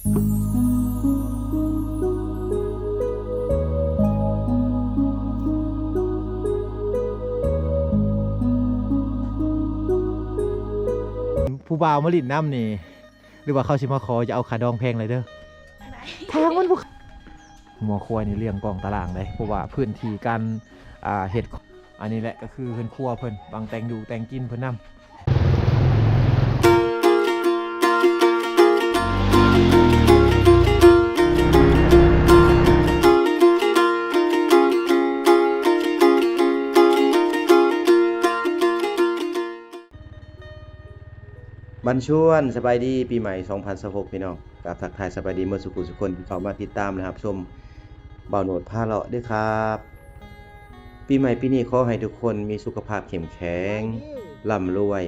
ຜູ້ບ່າວມາຫຼິ້ນນຳນີ້ ຫຼືວ່າເຂົາຊິມາຂໍ ຈະເອົາຄ່າດອງແພງຫຼາຍເດີ. ທາງມັນບໍ່ ງົວຄວາຍນີ້ລ້ຽງກ້ອງຕາລ່າງເດ້ ເພາະວ່າພື້ນທີ່ການ ອ່າ ເຮັດ ອັນນີ້ແຫຼະກໍຄືເຮືອນຄົວເພິ່ນ ບັງແຕ່ງຢູ່ແຕ່ງກິນເພິ່ນນຳ. ບັນຊວນ ສະບາຍດີປີໃໝ່ສອງພັນຊາວຫົກ ພີ່ນ້ອງ. ກາບທັກທາຍສະບາຍດີໝົດສູ່ຜູ້ສູ່ຄົນທີ່ເຂົ້າມາຕິດຕາມ ແລະ ຮັບຊົມບ່າວໂນດພາເລາະເດີ້ຄັບ. ປີໃໝ່ປີນີ້ຂໍໃຫ້ທຸກຄົນມີສຸຂະພາບເຂັ້ມແຂງ, ລ່ຳລວຍ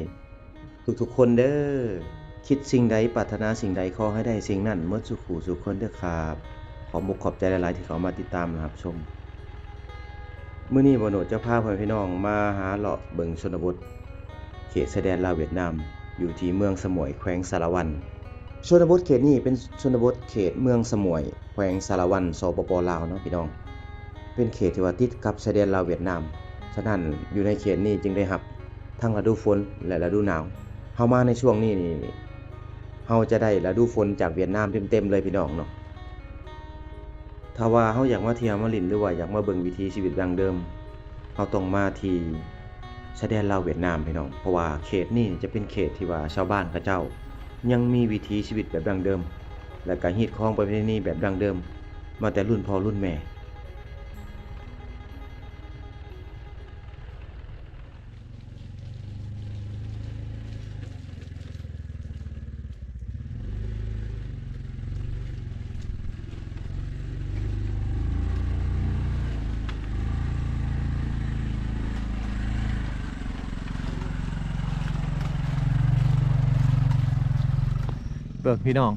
ທຸກໆຄົນເດີ້. ຄິດສິ່ງໃດ ປາດຖະໜາສິ່ງໃດ ຂໍໃຫ້ໄດ້ສິ່ງນັ້ນໝົດສູ່ຜູ້ສູ່ຄົນເດີ້ຄັບ. ຂອບມຸກຂອບໃຈຫຼາຍໆທີ່ເຂົ້າມາຕິດຕາມ ແລະ ຮັບຊົມ. ມື້ນີ້ບ່າວໂນດຈະພາພໍ່ແມ່ພີ່ນ້ອງມາຫາເລາະເບິ່ງຊົນນະບົດ ເຂດຊາຍແດນລາວຫວຽດນາມ ຢູ່ທີ່ເມືອງສະໝວຍ ແຂວງສາລະວັນ. ຊົນນະບົດເຂດນີ້ເປັນຊົນນະບົດເຂດເມືອງສະໝວຍ ແຂວງສາລະວັນ ສປປ ລາວເນາະພີ່ນ້ອງ. ເປັນເຂດທີ່ວ່າຕິດກັບຊາຍແດນລາວຫວຽດນາມ, ສະນັ້ນຢູ່ໃນເຂດນີ້ຈຶ່ງໄດ້ຮັບທັງລະດູຝົນ ແລະ ລະດູໜາວ. ເຮົາມາໃນຊ່ວງນີ້ນີ້ ເຮົາຈະໄດ້ລະດູຝົນຈາກຫວຽດນາມເຕັມໆເລີຍພີ່ນ້ອງເນາະ. ຖ້າວ່າເຮົາຢາກມາທ່ຽວມາຫຼິ້ນ ຫຼືວ່າຢາກມາເບິ່ງວິຖີຊີວິດດັ້ງເດີມ, ເຮົາຕ້ອງມາທີ່ຊາຍແດນລາວຫວຽດນາມພີ່ນ້ອງ, ເພາະວ່າເຂດນີ້ຈະເປັນເຂດທີ່ວ່າຊາວບ້ານເຂົາເຈົ້າຍັງມີວິຖີຊີວິດແບບດັ້ງເດີມ ແລະ ກະຮີດຄອງປະເພນີແບບດັ້ງເດີມມາແຕ່ລຸ້ນພໍ່ລຸ້ນແມ່. ເບິ່ງພີ່ນ້ອງ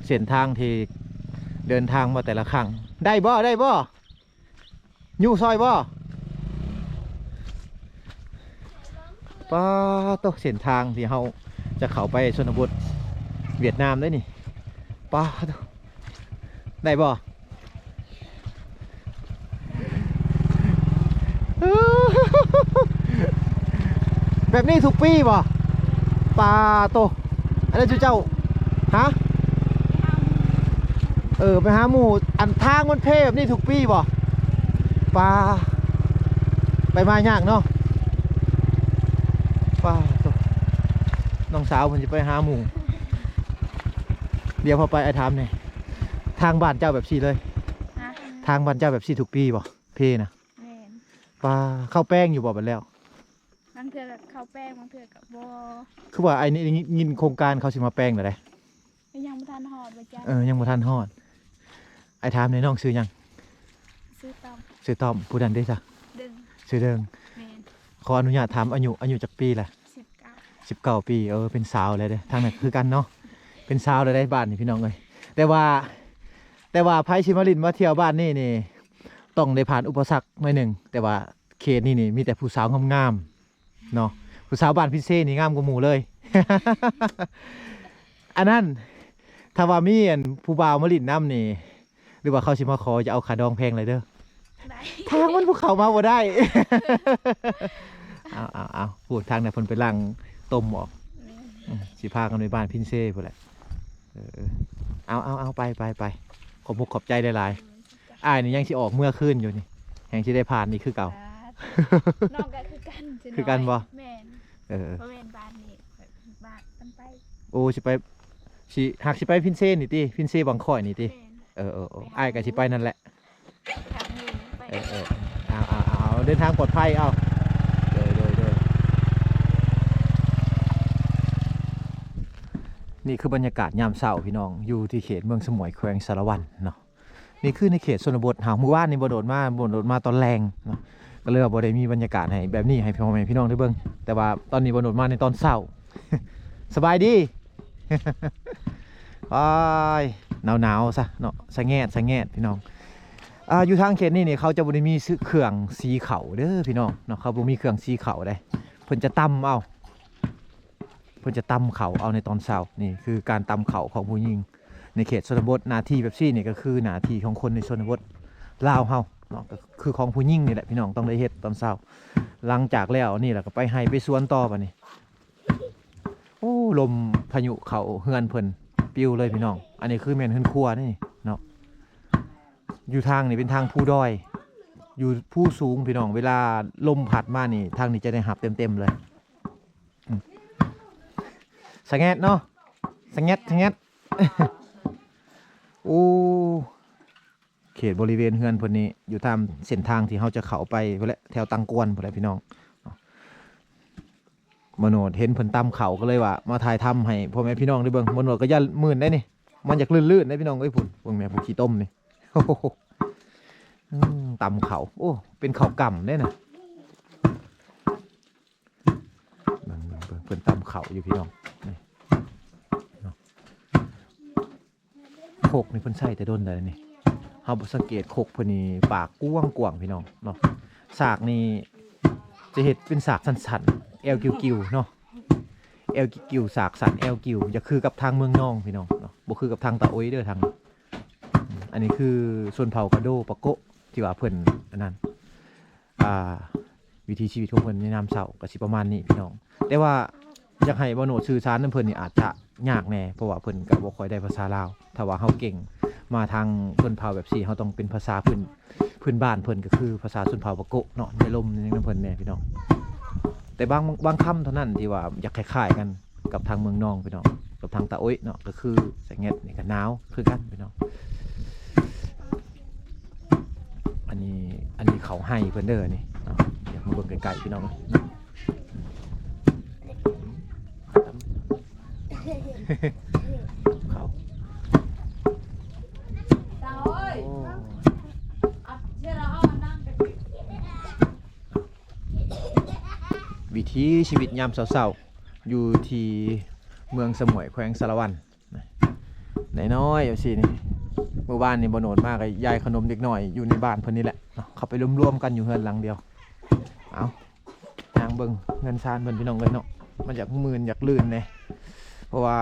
ເສັ້ນທາງທີ່ເດີນທາງມາແຕ່ລະຄັ້ງ ໄດ້ບໍ່ ໄດ້ບໍ່? ຍູ້ຊ່ອຍບໍ່? ປາໂຕ ເສັ້ນທາງທີ່ເຮົາຈະເຂົ້າໄປຊົນນະບົດຫວຽດນາມເດ້ນີ້. ປາໂຕ ໄດ້ບໍ່? ແບບນີ້ທຸກປີບໍ່? ປາໂຕ ອັນນັ້ນເຈົ້າ ຮະ? ເອີ ໄປຫາໝູ່. ອັນທາງມັນເພແບບນີ້ທຸກປີບໍ່? ປາ ໄປມາຍາກເນາະ. ປາໂຕ ນ້ອງສາວເພິ່ນຊິໄປຫາໝູ່. ດຽວພາໄປ ອ້າຍຖາມແດ່ ທາງບ້ານເຈົ້າແບບຊີ້ເລີຍ? ຮະ? ທາງບ້ານເຈົ້າແບບຊີ້ທຸກປີບໍ່? ເພນະ? ແມ່ນ. ປາ ເຂົ້າແປງຢູ່ບໍ່ບັດແລ້ວ? ບາງເທື່ອກໍເຂົ້າແປງ ບາງເທື່ອກໍບໍ່. ຄືວ່າໄອ້ນີ້ໄດ້ຍິນໂຄງການເຂົາຊິມາແປງແລ້ວເດ້. ຍັງບໍ່ທັນຮອດວ່າຈັກ. ເອີ ຍັງບໍ່ທັນຮອດ. ອ້າຍຖາມແດ່ ນ້ອງຊື່ຫຍັງ? ຊື່ຕ້ອມ. ຊື່ຕ້ອມ. ຜູ້ນັ້ນເດ້ຊະ? ເດີງ. ຊື່ເດີງ. ແມ່ນ. ຂໍອະນຸຍາດຖາມອາຍຸ ອາຍຸຈັກປີລະ? ສິບເກົ້າ. ສິບເກົ້າປີ. ເອີ ເປັນສາວແລ້ວເດ້. ທາງນັ້ນຄືກັນເນາະ ເປັນສາວແລ້ວເດ້ ບ້ານນີ້ພີ່ນ້ອງເອີຍ. ແຕ່ວ່າ ແຕ່ວ່າໃຜຊິມາຫຼິ້ນມາທ່ຽວບ້ານນີ້ນີ້ ຕ້ອງໄດ້ຜ່ານອຸປະສັກໜ້ອຍໜຶ່ງ. ແຕ່ວ່າເຂດນີ້ນີ້ມີແຕ່ຜູ້ສາວງາມໆ ເນາະ. ຜູ້ສາວບ້ານພິນເຊນີ້ງາມກວ່າໝູ່ເລີຍ. ອັນນັ້ນ ຖ້າວ່າມີອັນຜູ້ບ່າວມາຫຼິ້ນນຳນີ້ ຫຼືວ່າເຂົາຊິມາຂໍ ຈະເອົາຄ່າດອງແພງຫຼາຍເດີ. ໄດ້. ທາງມັນບໍ່ ເຂົ້າມາບໍ່ໄດ້. ເອົາ ເອົາ ເອົາ ພຸ້ນທາງນັ້ນເພິ່ນໄປລ້າງຕົມອອກ. ແມ່ນ. ອືມ ຊິພາກັນໄປບ້ານພິນເຊພຸ້ນແຫຼະ. ເອີ ເອົາ ເອົາ ເອົາ ໄປ ໄປ ໄປ. ຂອບມຸກຂອບໃຈຫຼາຍໆ. ເອີ ອ້າຍນີ້ຍັງຊິອອກເມືອຄືນຢູ່ນີ້ ແຮ່ງຊິໄດ້ຜ່ານອີກຄືເກົ່າ. ສາທຸ. ນ້ອງກໍຄືກັນ. ຄືກັນບໍ່? ແມ່ນ. ເອີ ບໍ່ແມ່ນບ້ານນີ້ ຂ້ອຍບ້ານມັນໄປ. ໂອ້ ຊິໄປ ຊິ ຫາກຊິໄປພິນເຊນີ້ຕິ? ພິນເຊບັງຂ້ອຍນີ້ຕິ? ແມ່ນ. ເອີ ເອີ ເອີ ອ້າຍກໍຊິໄປນັ້ນແຫຼະ. ເອີ ເອີ ເອົາ ເອົາ ເອົາ ເດີນທາງປອດໄພ ເອົາ. ໂດຍ ໂດຍ ໂດຍ. ນີ້ຄືບັນຍາກາດຍາມເຊົ້າພີ່ນ້ອງ ຢູ່ທີ່ເຂດເມືອງສະໝວຍ ແຂວງສາລະວັນເນາະ. ນີ້ຄືໃນເຂດຊົນນະບົດເຮົາ. ມື້ວານນີ້ບ່າວໂນດມາ ບ່າວໂນດມາຕອນແລງເນາະ ກໍເລີຍວ່າບໍ່ໄດ້ມີບັນຍາກາດໃຫ້ແບບນີ້ໃຫ້ພໍ່ແມ່ພີ່ນ້ອງໄດ້ເບິ່ງ. ແຕ່ວ່າຕອນນີ້ບ່າວໂນດມາໃນຕອນເຊົ້າ. ສະບາຍດີ. ອ້າຍ ໜາວໆຊະເນາະ ສະແງດ ສະແງດ ພີ່ນ້ອງ. ອ່າ ຢູ່ທາງເຂດນີ້ນີ້ ເຂົາຈະບໍ່ໄດ້ມີເຄື່ອງສີເຂົ້າເດີພີ່ນ້ອງເນາະ ເຂົາບໍ່ມີເຄື່ອງສີເຂົ້າເດ້. ເພິ່ນຈະຕຳເອົາ ເພິ່ນຈະຕຳເຂົ້າເອົາໃນຕອນເຊົ້າ. ນີ້ຄືການຕຳເຂົ້າຂອງຜູ້ຍິງ. ໃນເຂດຊົນນະບົດ ໜ້າທີ່ແບບຊີ້ນີ້ກໍຄືໜ້າທີ່ຂອງຄົນໃນຊົນນະບົດລາວເຮົາເນາະ ກໍຄືຂອງຜູ້ຍິງນີ້ແຫຼະພີ່ນ້ອງ ຕ້ອງໄດ້ເຮັດຕອນເຊົ້າ. ຫຼັງຈາກແລ້ວນີ້ລະກໍໄປໄຮ່ໄປສວນຕໍ່ບາດນີ້. ໂອ້ ລົມພາຍຸເຂົ້າເຮືອນເພິ່ນປິວເລີຍພີ່ນ້ອງ. ອັນນີ້ຄືແມ່ນເຮືອນຄົວນີ້ເນາະ. ຢູ່ທາງນີ້ເປັນທາງພູດອຍ ຢູ່ພູສູງພີ່ນ້ອງ. ເວລາລົມພັດມານີ້ ທາງນີ້ຈະໄດ້ຮັບເຕັມໆເລີຍ. ອືມ ສະແງດເນາະ ສະແງດ ສະແງດ. ໂອ້ ເຂດບໍລິເວນເຮືອນເພິ່ນນີ້ ຢູ່ຕາມເສັ້ນທາງທີ່ເຮົາຈະເຂົ້າໄປພຸ້ນແຫຼະ ແຖວຕັງກວນພຸ້ນແຫຼະພີ່ນ້ອງ. ມະໂນດເຫັນເພິ່ນຕຳເຂົ້າ ກໍເລີຍວ່າມາຖ່າຍທຳໃຫ້ພໍ່ແມ່ພີ່ນ້ອງໄດ້ເບິ່ງ. ມະໂນດກໍຢ່າມື່ນໄດ໋ນີ້ ມັນຢາກລື່ນໆໄດ໋ພີ່ນ້ອງເອີຍ. ພຸ້ນ ເບິ່ງແມ່ຜູ້ຂີ້ຕົມນີ້ ອືມ ຕຳເຂົ້າ ໂອ້ ເປັນເຂົ້າກ່ຳເດ້ນະ. ເບິ່ງ ເບິ່ງ ເບິ່ງ ເພິ່ນຕຳເຂົ້າຢູ່ພີ່ນ້ອງ ນີ້ເນາະ. ຄົກນີ້ເພິ່ນໃຊ້ແຕ່ດົນແລ້ວນີ້. ເຮົາບໍ່ສັງເກດຄົກເພິ່ນນີ້ປາກກວ້າງໆພີ່ນ້ອງເນາະ. ສາກນີ້ຈະເຮັດເປັນສາກສັ້ນໆ ແອວກິ້ວໆເນາະ ແອວກິ້ວໆ ສາກສັ້ນແອວກິ້ວ. ຢ່າຄືກັບທາງເມືອງນອງພີ່ນ້ອງເນາະ ບໍ່ຄືກັບທາງຕາໂອ້ຍເດີທາງນີ້. ອັນນີ້ຄືຊົນເຜົ່າກະໂດປະໂກະ ທີ່ວ່າເພິ່ນອັນນັ້ນ ອ່າ ວິຖີຊີວິດຂອງເພິ່ນໃນຍາມເຊົ້າກໍຊິປະມານນີ້ພີ່ນ້ອງ. ແຕ່ວ່າຢາກໃຫ້ບ່າວໂນດສື່ສານນຳເພິ່ນນີ້ອາດຈະຍາກແດ່ ເພາະວ່າເພິ່ນກໍບໍ່ຄ່ອຍໄດ້ພາສາລາວ. ຖ້າວ່າເຮົາເກັ່ງມາທາງຊົນເຜົ່າແບບຊີ້ ເຮົາຕ້ອງເປັນພາສາພື້ນ ພື້ນບ້ານເພິ່ນ ກໍຄືພາສາຊົນເຜົ່າປະໂກະເນາະ ໄດ້ລົມນຳເພິ່ນແດ່ພີ່ນ້ອງ. ແຕ່ບາງ ບາງຄຳເທົ່ານັ້ນທີ່ວ່າຢາກຄ້າຍໆກັນ ກັບທາງເມືອງນອງພີ່ນ້ອງ ກັບທາງຕາໂອ້ຍເນາະ ກໍຄືສະແງດນີ້ກໍໜາວຄືກັນພີ່ນ້ອງ. ອັນນີ້ ອັນນີ້ເຂົ້າໄຮ່ເພິ່ນເດີນີ້ເນາະ. ຢາກມາເບິ່ງໃກ້ໆພີ່ນ້ອງເອີຍ ເຂົ້າ ໂອ້ ວິຖີຊີວິດຍາມເຊົ້າໆ ຢູ່ທີ່ເມືອງສະໝວຍ ແຂວງສາລະວັນ ນ້ອຍໆຈັ່ງຊີ້ນີ້. ມື້ວານນີ້ບ່າວໂນດມາກໍຢາຍຂະໜົມເດັກນ້ອຍຢູ່ໃນບ້ານເພິ່ນນີ້ແຫຼະເນາະ ເຂົ້າໄປລວມໆກັນຢູ່ເຮືອນຫຼັງດຽວ. ເອົາ ຍ່າງເບິ່ງເຮືອນຊານເພິ່ນພີ່ນ້ອງເອີຍເນາະ. ມັນຢາກມື່ນຢາກລື່ນແດ່ ເພາະວ່າ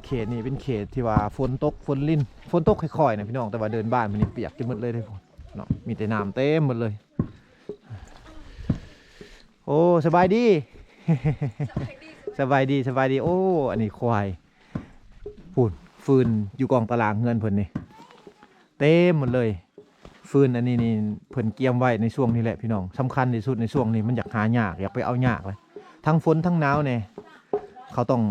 ເຂດນີ້ເປັນເຂດທີ່ວ່າຝົນຕົກ ຝົນລິນ ຝົນຕົກຄ່ອຍໆນະພີ່ນ້ອງ ແຕ່ວ່າເດີ່ນບ້ານເພິ່ນນີ້ປຽກຈົນໝົດເລີຍເດ້ເນາະ ມີແຕ່ນ້ຳເຕັມໝົດເລີຍ. ໂອ້ ສະບາຍດີ ສະບາຍດີ ສະບາຍດີ. ໂອ້ ອັນນີ້ຄວາຍ ພຸ້ນ ຟືນຢູ່ກອງຕາລາງເຮືອນເພິ່ນນີ້ເຕັມໝົດເລີຍ. ຟືນອັນນີ້ນີ້ເພິ່ນກຽມໄວ້ໃນຊ່ວງນີ້ແຫຼະພີ່ນ້ອງ. ສຳຄັນທີ່ສຸດໃນຊ່ວງນີ້ ມັນຢາກຫາຍາກ ຢາກໄປເອົາຍາກເລີຍ ທັງຝົນທັງໜາວແດ່ ເຂົາຕ້ອງ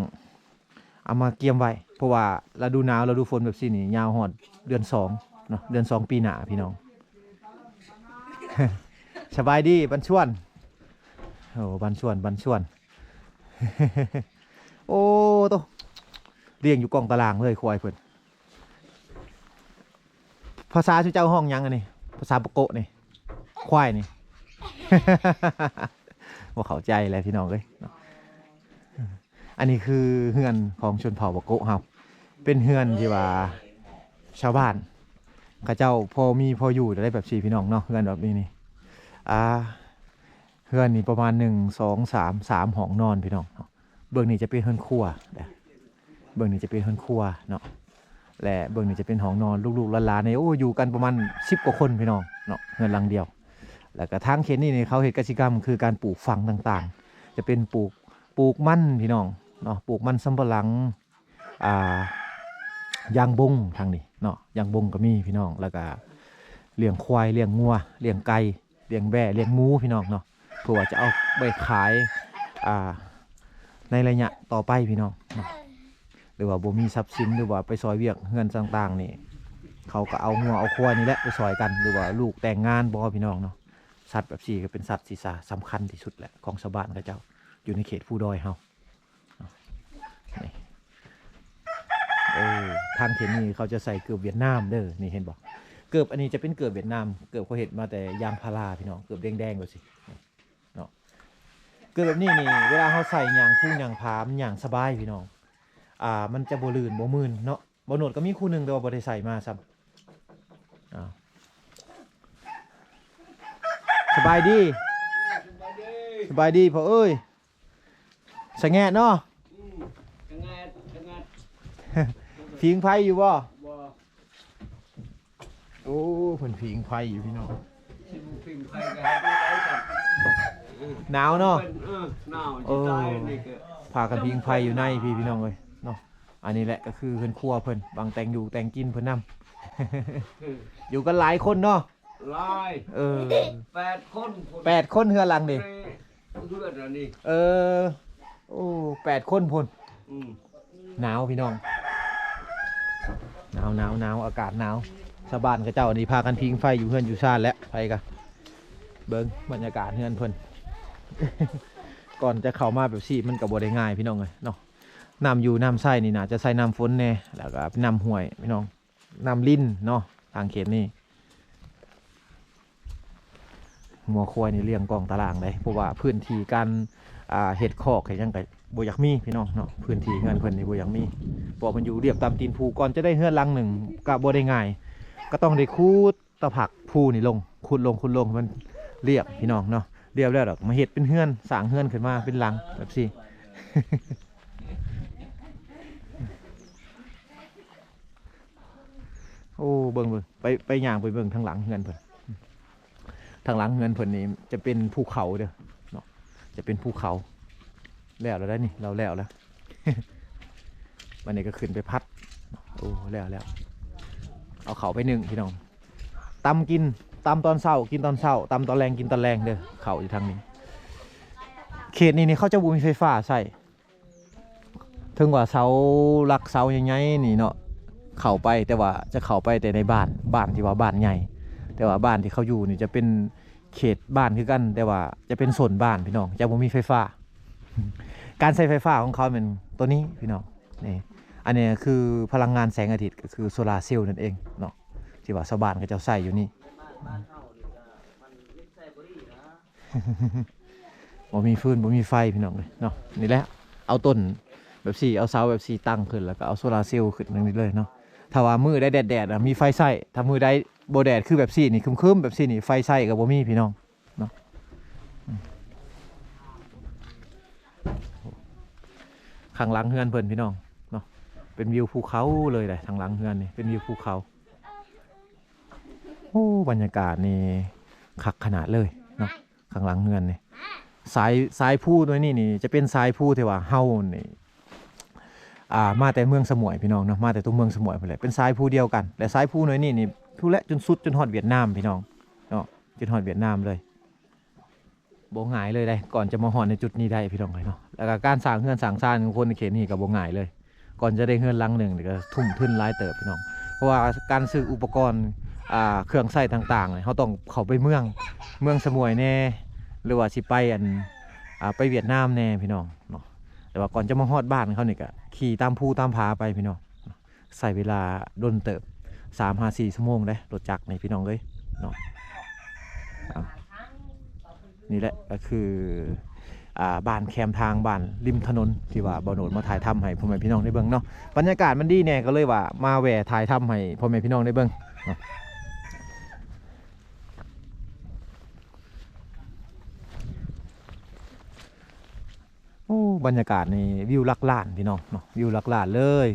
ເອົາມາກຽມໄວ້ ເພາະວ່າລະດູໜາວລະດູຝົນແບບຊີ້ນີ້ ຍາວຮອດເດືອນສອງເນາະ ເດືອນສອງປີໜ້າພີ່ນ້ອງ. ສະບາຍດີບັນຊວນ ໂອ້ ບັນຊວນ ບັນຊວນ. ໂອ້ໂຕ ລ້ຽງຢູ່ກອງຕາລາງເລີຍຄວາຍເພິ່ນ. ພາສາຊຸເຈົ້າຮ້ອງຫຍັງອັນນີ້? ພາສາປະໂກະນີ້ ຄວາຍນີ້ ບໍ່ເຂົ້າໃຈແຫຼະພີ່ນ້ອງເອີຍ. ອັນນີ້ຄືເຮືອນຂອງຊົນເຜົ່າປະໂກະເຮົາ ເປັນເຮືອນທີ່ວ່າຊາວບ້ານເຂົາເຈົ້າພໍມີພໍຢູ່ໄດ້ແບບຊີ້ພີ່ນ້ອງເນາະ. ເຮືອນແບບນີ້ນີ້ ອ່າ ເຮືອນນີ້ປະມານ ໜຶ່ງ ສອງ ສາມ ສາມຫ້ອງນອນພີ່ນ້ອງເນາະ. ເບື້ອງນີ້ຈະເປັນເຮືອນຄົວ ເບື້ອງນີ້ຈະເປັນເຮືອນຄົວເນາະ ແລະ ເບື້ອງນີ້ຈະເປັນຫ້ອງນອນ ລູກໆຫຼານໆນີ້ ໂອ້ ຢູ່ກັນປະມານສິບກວ່າຄົນພີ່ນ້ອງເນາະ ເຮືອນຫຼັງດຽວ. ແລ້ວກໍທາງເຂດນີ້ນີ້ ເຂົາເຮັດກະສິກຳຄືການປູກຝັງຕ່າງໆ ຈະເປັນປູກ ປູກມັນພີ່ນ້ອງເນາະ ປູກມັນສຳປະຫຼັງ ອ່າ ຢາງບົງທາງນີ້ເນາະ ຢາງບົງກໍມີພີ່ນ້ອງ. ແລ້ວກໍລ້ຽງຄວາຍ ລ້ຽງງົວ ລ້ຽງໄກ່ ລ້ຽງແບ້ ລ້ຽງໝູພີ່ນ້ອງເນາະ ເພື່ອວ່າຈະເອົາໄປຂາຍ ອ່າ ໃນໄລຍະຕໍ່ໄປພີ່ນ້ອງເນາະ. ຫຼືວ່າບໍ່ມີຊັບສິນ ຫຼືວ່າໄປຊ່ອຍວຽກເຮືອນຕ່າງໆນີ້ ເຂົາກໍເອົາງົວເອົາຄວາຍນີ້ແຫຼະໄປຊ່ອຍກັນ ຫຼືວ່າລູກແຕ່ງງານບໍ່ພີ່ນ້ອງເນາະ. ສັດແບບຊີ້ກໍເປັນສັດທີ່ສະ ສຳຄັນທີ່ສຸດແຫຼະຂອງຊາວບ້ານເຂົາເຈົ້າ ຢູ່ໃນເຂດພູດອຍເຮົາ. ນີ້ ເອີ ທາງເຂດນີ້ເຂົາຈະໃສ່ເກີບຫວຽດນາມເດີ ນີ້ເຫັນບໍ່? ເກີບອັນນີ້ຈະເປັນເກີບຫວຽດນາມ ເກີບເຂົາເຮັດມາແຕ່ຢາງພາລາພີ່ນ້ອງ ເກີບແດງໆແບບຊີ້ເນາະ. ເກີບແບບນີ້ນີ້ ເວລາເຮົາໃສ່ຍ່າງພູຍ່າງຜາ ມັນຍ່າງສະບາຍພີ່ນ້ອງ ອ່າ ມັນຈະບໍ່ລື່ນບໍ່ມື່ນເນາະ. ບ່າວໂນດກໍມີຄູ່ໜຶ່ງ ແຕ່ວ່າບໍ່ໄດ້ໃສ່ມາຊ້ຳ. ອ້າວ ສະບາຍດີ ສະບາຍດີພໍ່ເອີຍ. ສະແງດເນາະ ອືມ ສະແງດ ສະແງດ. ຜິງໄຟຢູ່ບໍ່? ໂອ້ ເພິ່ນຜິງໄຟຢູ່ພີ່ນ້ອງ ຊິບໍ່ຜິງໄຟກໍໃຫ້ໄດ້ຈັກ ໜາວເນາະ ເອີ ໜາວຊິຕາຍນີ້ກໍ ພາກັນຜິງໄຟຢູ່ໃນພີ້ພີ່ນ້ອງເອີຍເນາະ. ອັນນີ້ແຫຼະກໍຄືເຮືອນຄົວເພິ່ນ ຫວ່າງແຕ່ງຢູ່ແຕ່ງກິນເພິ່ນນຳ ເອີ ຢູ່ກັນຫຼາຍຄົນເນາະ ຫຼາຍ ເອີ ແປດຄົນພຸ້ນ ແປດຄົນເຮືອນຫຼັງນີ້ ແຕ່ເຮືອນອັນນີ້ ເອີ ໂອ້ ແປດຄົນພຸ້ນ ອືມ ໜາວພີ່ນ້ອງ ໜາວ ໜາວ ໜາວ ອາກາດໜາວ ຊາວບ້ານເຂົາເຈົ້ານີ້ພາກັນຜິງໄຟຢູ່ເຮືອນຢູ່ຊານແຫຼະ ໃຜກະເບິ່ງບັນຍາກາດເຮືອນເພິ່ນ ກ່ອນຈະເຂົ້າມາແບບຊີ້ມັນກະບໍ່ໄດ້ງ່າຍພີ່ນ້ອງເອີຍເນາະ ນ້ຳຢູ່ນ້ຳໃຊ້ນີ້ໜ້າຈະໃຊ້ນ້ຳຝົນແດ່ ແລ້ວກະເປັນນ້ຳຫ້ວຍພີ່ນ້ອງ ນ້ຳລິນເນາະ ທາງເຂດນີ້ ງົວຄວາຍນີ້ລ້ຽງກ້ອງຕາລ່າງເດ້ ເພາະວ່າພື້ນທີ່ການ ອ່າ ເຮັດຄອກເຮັດຫຍັງກະບໍ່ຢາກມີພີ່ນ້ອງເນາະ ພື້ນທີ່ເຮືອນເພິ່ນນີ້ບໍ່ຢາກມີ ເພາະມັນຢູ່ລຽບຕາມຕີນພູ ກ່ອນຈະໄດ້ເຮືອນຫຼັງໜຶ່ງກະບໍ່ໄດ້ງ່າຍ ກະຕ້ອງໄດ້ຂຸດຕະຜັກພູນີ້ລົງ ຂຸດລົງ ຂຸດລົງໃຫ້ມັນລຽບພີ່ນ້ອງເນາະ ລຽບແລ້ວດອກມາເຮັດເປັນເຮືອນ ສ້າງເຮືອນຂຶ້ນມາເປັນຫຼັງແບບຊີ້ ໂອ້ ເບິ່ງ ເບິ່ງ ໄປ ໄປຍ່າງໄປເບິ່ງທາງຫຼັງເຮືອນເພິ່ນ ທາງຫຼັງເຮືອນເພິ່ນນີ້ຈະເປັນພູເຂົາເດີເນາະ ຈະເປັນພູເຂົາ ແລ້ວແລ້ວໄດ໋ນີ້ ລາວແລ້ວແລ້ວ ບັດນີ້ກໍຂຶ້ນໄປພັດ ໂອ້ ແລ້ວແລ້ວ ເອົາເຂົ້າໄປໜຶ້ງພີ່ນ້ອງ ຕຳກິນ ຕຳຕອນເຊົ້າ ກິນຕອນເຊົ້າ ຕຳຕອນແລງ ກິນຕອນແລງເດີ ເຂົ້າຢູ່ທາງນີ້ ເຂດນີ້ນີ້ເຂົາຈະບໍ່ມີໄຟຟ້າໃຊ້ ເຖິງວ່າເສົາຫຼັກເສົາໃຫຍ່ໆນີ້ເນາະ ເຂົ້າໄປ ແຕ່ວ່າຈະເຂົ້າໄປແຕ່ໃນບ້ານ ບ້ານທີ່ວ່າບ້ານໃຫຍ່ ແຕ່ວ່າບ້ານທີ່ເຂົາຢູ່ນີ້ຈະເປັນເຂດບ້ານຄືກັນ ແຕ່ວ່າຈະເປັນໂຊນບ້ານພີ່ນ້ອງ ຈະບໍ່ມີໄຟຟ້າ ການໃຊ້ໄຟຟ້າຂອງເຂົາແມ່ນໂຕນີ້ພີ່ນ້ອງ ນີ້ ອັນນີ້ຄືພະລັງງານແສງອາທິດ ກໍຄືໂຊລາເຊວນັ້ນເອງເນາະ ທີ່ວ່າຊາວບ້ານເຂົາເຈົ້າໃຊ້ຢູ່ນີ້. ບໍ່ມີຟືນ ບໍ່ມີໄຟພີ່ນ້ອງເອີຍເນາະ ນີ້ແຫຼະ ເອົາຕົ້ນແບບຊີ້ ເອົາເສົາແບບຊີ້ຕັ້ງຂຶ້ນ ແລ້ວກໍເອົາໂຊລາເຊວຂຶ້ນຈັ່ງນີ້ເລີຍເນາະ ຖ້າວ່າມື້ໃດແດດໆ ມີໄຟໃຊ້ ຖ້າມື້ໃດບໍ່ແດດຄືແບບຊີ້ນີ້ ຄຶ້ມໆ ແບບຊີ້ນີ້ ໄຟໃຊ້ກໍບໍ່ມີພີ່ນ້ອງເນາະ ຂ້າງຫຼັງເຮືອນເພິ່ນພີ່ນ້ອງເນາະ ເປັນວິວພູເຂົາເລີຍເດ້ ທາງຫຼັງເຮືອນນີ້ເປັນວິວພູເຂົາ ໂອ້ ບັນຍາກາດນີ້ຄັກຂະໜາດເລີຍເນາະ ຂ້າງຫຼັງເຮືອນນີ້ ສາຍ ສາຍພູໜ່ວຍນີ້ນີ້ ຈະເປັນສາຍພູທີ່ວ່າເຮົານີ້ ອ່າ ມາແຕ່ເມືອງສະໝວຍພີ່ນ້ອງເນາະ ມາແຕ່ຕົວເມືອງສະໝວຍພຸ້ນແຫຼະ ເປັນສາຍພູດຽວກັນ ແລະ ສາຍພູໜ່ວຍນີ້ນີ້ ພຸ້ນແຫຼະ ຈົນສຸດ ຈົນຮອດຫວຽດນາມພີ່ນ້ອງເນາະ ຈົນຮອດຫວຽດນາມເລີຍ. ບໍ່ງ່າຍເລີຍເດ້ ກ່ອນຈະມາຮອດໃນຈຸດນີ້ໄດ້ພີ່ນ້ອງເອີຍເນາະ ແລ້ວກໍການສ້າງເຮືອນສ້າງຊານຂອງຄົນໃນເຂດນີ້ກໍບໍ່ງ່າຍເລີຍ ກ່ອນຈະໄດ້ເຮືອນຫຼັງໜຶ່ງນີ້ກໍທຸ່ມທຶນຫຼາຍເຕີບພີ່ນ້ອງ ເພາະວ່າການຊື້ອຸປະກອນ ອ່າ ເຄື່ອງໃຊ້ຕ່າງໆ ເຮົາຕ້ອງເຂົ້າໄປເມືອງ ເມືອງສະໝວຍແດ່ ຫຼືວ່າຊິໄປອັນ ອ່າ ໄປຫວຽດນາມແດ່ພີ່ນ້ອງເນາະ ແຕ່ວ່າກ່ອນຈະມາຮອດບ້ານເຂົານີ້ກໍຂີ່ຕາມພູຕາມຜາໄປພີ່ນ້ອງ. ໃຊ້ເວລາດົນເຕີບ ສາມຫາສີ່ຊົ່ວໂມງເດ້ ລົດຈັກນີ້ພີ່ນ້ອງເອີຍເນາະ ອ່າ ນີ້ແຫຼະກໍຄື ອ່າ ບ້ານແຄມທາງ ບ້ານລິມຖະໜົນ ທີ່ວ່າບ່າວໂນດມາຖ່າຍທຳໃຫ້ພໍ່ແມ່ພີ່ນ້ອງໄດ້ເບິ່ງເນາະ ບັນຍາກາດມັນດີແດ່ ກໍເລີຍວ່າມາແວ່ຖ່າຍທຳໃຫ້ພໍ່ແມ່ພີ່ນ້ອງໄດ້ເບິ່ງເນາະ ໂອ້ ບັນຍາກາດນີ້ວິວຫຼັກລ້ານພີ່ນ້ອງເນາະ ວິວຫຼັກລ້ານເລີຍ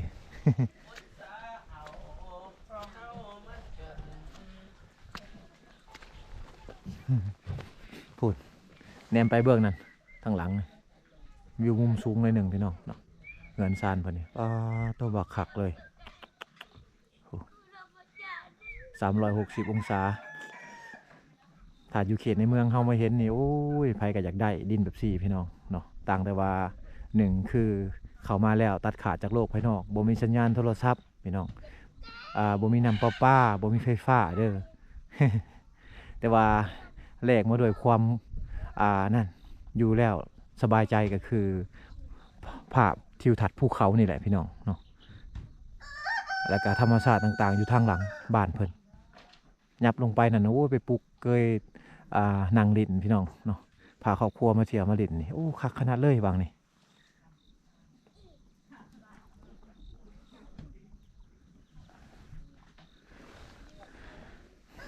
ພຸ້ນ ແນມໄປເບື້ອງນັ້ນ ທາງຫຼັງ ວິວມຸມສູງໜ້ອຍໜຶ່ງພີ່ນ້ອງເນາະ ເຮືອນຊານເພິ່ນນີ້ ປາໂຕ ບັກຄັກເລີຍ. ໂອ້ ສາມຮ້ອຍຫົກສິບອົງສາ ຖ້າຢູ່ເຂດໃນເມືອງເຮົາມາເຫັນນີ້ ໂອ້ຍ ໃຜກໍຢາກໄດ້ດິນແບບຊີ້ພີ່ນ້ອງເນາະ ຕ່າງແຕ່ວ່າ ໜຶ່ງ ຄືເຂົ້າມາແລ້ວຕັດຂາດຈາກໂລກພາຍນອກ ບໍ່ມີສັນຍານໂທລະສັບພີ່ນ້ອງ ອ່າ ບໍ່ມີນ້ຳປະປາ ບໍ່ມີໄຟຟ້າເດີ ແຕ່ວ່າແລກມາດ້ວຍຄວາມ ອ່າ ນັ້ນ ຢູ່ແລ້ວສະບາຍໃຈ ກໍຄືພາບທິວທັດພູເຂົານີ້ແຫຼະພີ່ນ້ອງເນາະ ແລ້ວກະທຳມະຊາດຕ່າງໆ ຢູ່ທາງຫຼັງບ້ານເພິ່ນ ຫຍັບລົງໄປນັ້ນ ໂອ້ຍ ໄປປຸກເກີຍ ອ່າ ນັ່ງຫຼິ້ນພີ່ນ້ອງເນາະ ພາຄອບຄົວມາທ່ຽວມາຫຼິ້ນນີ້ ໂອ້ ຄັກຂະໜາດເລີຍຫວ່າງນີ້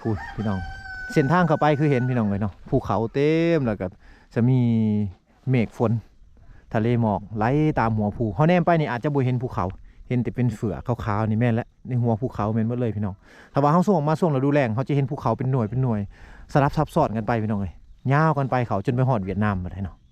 ພຸ້ນພີ່ນ້ອງ ເສັ້ນທາງເຂົ້າໄປຄືເຫັນພີ່ນ້ອງເອີຍເນາະ ພູເຂົາເຕັມ ແລ້ວກໍຈະມີເມກຝົນ ທະເລໝອກໄຫຼຕາມຫົວພູ ເຮົາແນມໄປນີ້ອາດຈະບໍ່ເຫັນພູເຂົາ ເຫັນແຕ່ເປັນເຝືອກຂາວໆນີ້ແມ່ນແຫຼະ ໃນຫົວພູເຂົາແມ່ນໝົດເລີຍພີ່ນ້ອງ. ຖ້າວ່າເຮົາສ່ອງມາຊ່ວງລະດູແລ້ງ ເຮົາຈະເຫັນພູເຂົາເປັນໜ່ວຍເປັນໜ່ວຍ ສະຫຼັບຊັບຊ້ອນກັນໄປພີ່ນ້ອງເອີຍ ຍາວກັນໄປເຂົ້າຈົນໄປຮອດຫວຽດນາມພຸ້ນແຫຼະເນາະ.